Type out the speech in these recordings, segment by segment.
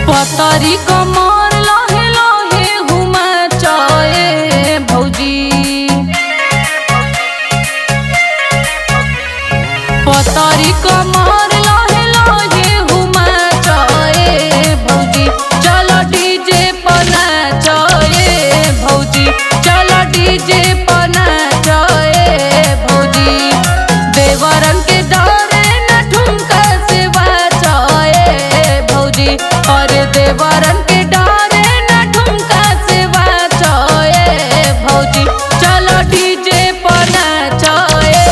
पतरी कमर लहे लहे हुमा चए भौजी। पतरी कमर लहे लहे हुमा चए भौजी। चलो डीजे पर नाचए भौजी, चलो डीजे पर नाचए भौजी। देवरन के डरे न ठुमका से बाचए भौजी। अरे देवरन के डरे न ठुमका से बाचए भौजी। चलो डीजे पर नाचए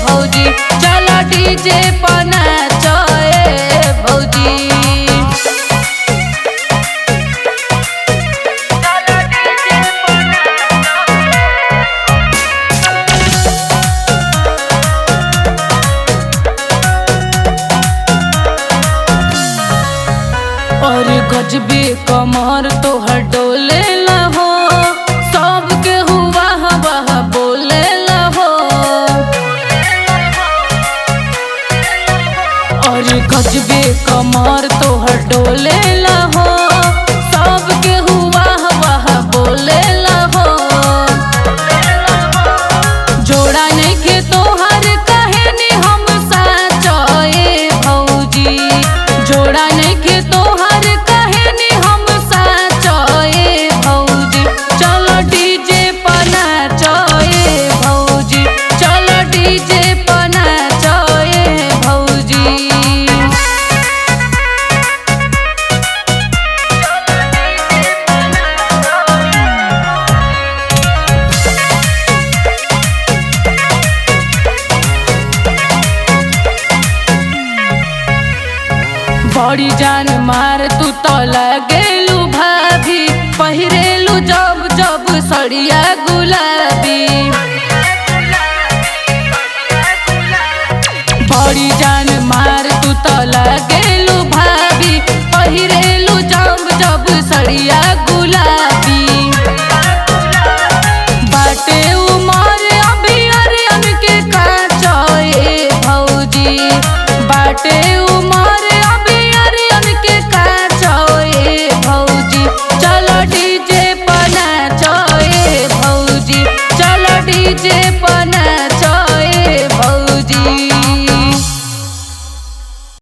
भौजी, चलो डीजे पर नाचए भौजी। और गजबे कमर तोहर डोले हो, सबके हुआ हवा बोले हो। और गजबे कमर तोहर डोले हो, सबके हुआ हवा बोले हो। जोड़ा नहीं के तोहर कहे नी हम साचए भौजी। जोड़ा नहीं के तोहर कहे नी हम साचए भौजी। चलो डीजे पर नाचए भौजी, चलो डीजे पर नाचए भौजी। बड़ी जान मार तू तो लगेलू भाभी, पहिरेलू जब जब सड़िया गुलाबी। बड़ी जान मार तू तो लगेलू